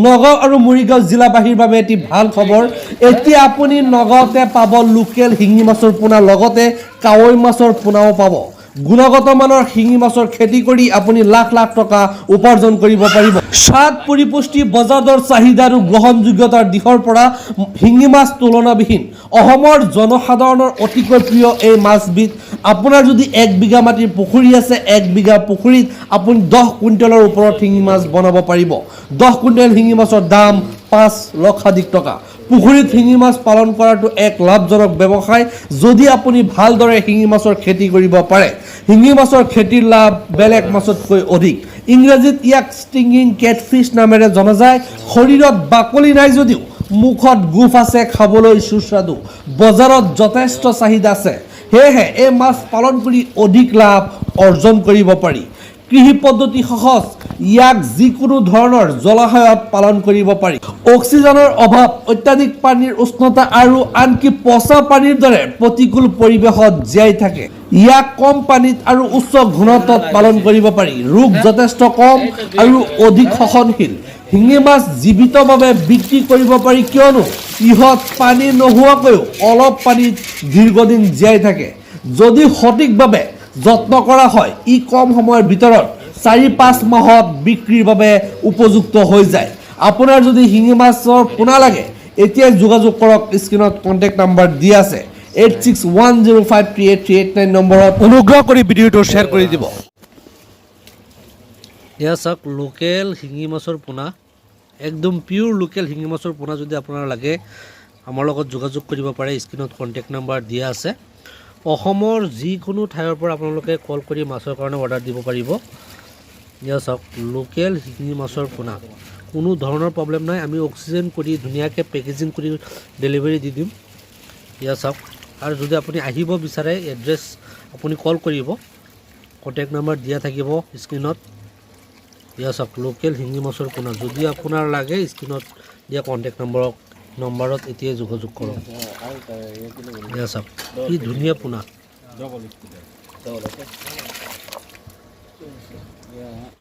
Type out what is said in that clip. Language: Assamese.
নগাঁও আৰু মৰিগাঁও জিলাবাসীৰ বাবে এটি ভাল খবৰ। এতিয়া আপুনি নগাঁৱতে পাব লোকেল শিঙি মাছৰ পোনা, লগতে কাৱৈ মাছৰ পোনাও পাব। গুণগত মানৰ শিঙি মাছৰ খেতি কৰি আপুনি লাখ লাখ টকা উপাৰ্জন কৰিব পাৰিব। স্বাদ, পৰিপুষ্টি, বজাৰ দৰ, চাহিদা আৰু গ্ৰহণযোগ্যতাৰ দিশৰ পৰা শিঙি মাছ তুলনাবিহীন। অসমৰ জনসাধাৰণৰ অতিকৈ প্ৰিয় এই মাছবিধ। আপোনাৰ যদি 1 বিঘা মাটিৰ পুখুৰী আছে, 1 বিঘা পুখুৰীত আপুনি 10 কুইণ্টেলৰ ওপৰত শিঙি মাছ বনাব পাৰিব। 10 কুইণ্টেল শিঙি মাছৰ দাম 5 লক্ষাধিক টকা। পুখুৰীত শিঙি মাছ পালন কৰাটো এক লাভজনক ব্যৱসায়, যদি আপুনি ভালদৰে শিঙি মাছৰ খেতি কৰিব পাৰে। শিঙি মাছৰ খেতিৰ লাভ বেলেগ মাছতকৈ অধিক। ইংৰাজীত ইয়াক ষ্টিঙিং কেটফিছ নামেৰে জনা যায়। শৰীৰত বাকলি নাই যদিও মুখত গোফ আছে। খাবলৈ সুস্বাদু। বজাৰত যথেষ্ট চাহিদা আছে। সেয়েহে এই মাছ পালন কৰি অধিক লাভ অৰ্জন কৰিব পাৰি। কৃষি পদ্ধতি সহজ। ইয়াক যিকোনো ধৰণৰ জলাশয়ত পালন কৰিব পাৰি। অক্সিজেনৰ অভাৱ, অত্যাধিক পানীৰ উষ্ণতা আৰু আনকি পচা পানীৰ দৰে প্ৰতিকূল পৰিৱেশত জীয়াই থাকে। ইয়াক কম পানীত আৰু উচ্চ ঘনত্বত পালন কৰিব পাৰি। ৰোগ যথেষ্ট কম আৰু অধিক সহনশীল। শিঙি মাছ জীৱিতভাৱে বিক্ৰী কৰিব পাৰি, কিয়নো ইহঁত পানী নোহোৱাকৈও অলপ পানীত দীৰ্ঘদিন জীয়াই থাকে। যদি সঠিকভাৱে যত্ন কৰা হয়, ই কম সময়ৰ ভিতৰত 4-5 মাহত বিক্ৰীৰ বাবে উপযুক্ত হৈ যায়। আপোনাৰ যদি শিঙি মাছৰ পোনা লাগে, এতিয়াই যোগাযোগ কৰক। স্ক্ৰীণত কণ্টেক্ট নাম্বাৰ দি আছে। 8610538389 নম্বৰত অনুগ্ৰহ কৰি ভিডিঅ'টো শ্বেয়াৰ কৰি দিব। এয়া চাওক, লোকেল শিঙি মাছৰ পোনা, একদম পিয়'ৰ লোকেল শিঙি মাছৰ পোনা যদি আপোনাৰ লাগে, আমাৰ লগত যোগাযোগ কৰিব পাৰে। স্ক্ৰীণত কণ্টেক্ট নাম্বাৰ দিয়া আছে। অসমৰ যিকোনো ঠাইৰ পৰা আপোনালোকে কল কৰি মাছৰ কাৰণে অৰ্ডাৰ দিব পাৰিব। এয়া চাওক, লোকেল শিঙি মাছৰ পোনা। কোনো ধৰণৰ প্ৰব্লেম নাই। আমি অক্সিজেন কৰি ধুনীয়াকৈ পেকেজিং কৰি ডেলিভাৰী দি দিম। এয়া চাওক। আৰু যদি আপুনি আহিব বিচাৰে, এড্ৰেছ আপুনি কল কৰিব। কণ্টেক্ট নাম্বাৰ দিয়া থাকিব স্ক্ৰীণত। এয়া চাওক, লোকেল শিঙি মাছৰ পোনা যদি আপোনাৰ লাগে, স্ক্ৰীণত দিয়া কণ্টেক্ট নম্বৰত এতিয়াই যোগাযোগ কৰক। এয়া চাওক, কি ধুনীয়া পোনা। Double.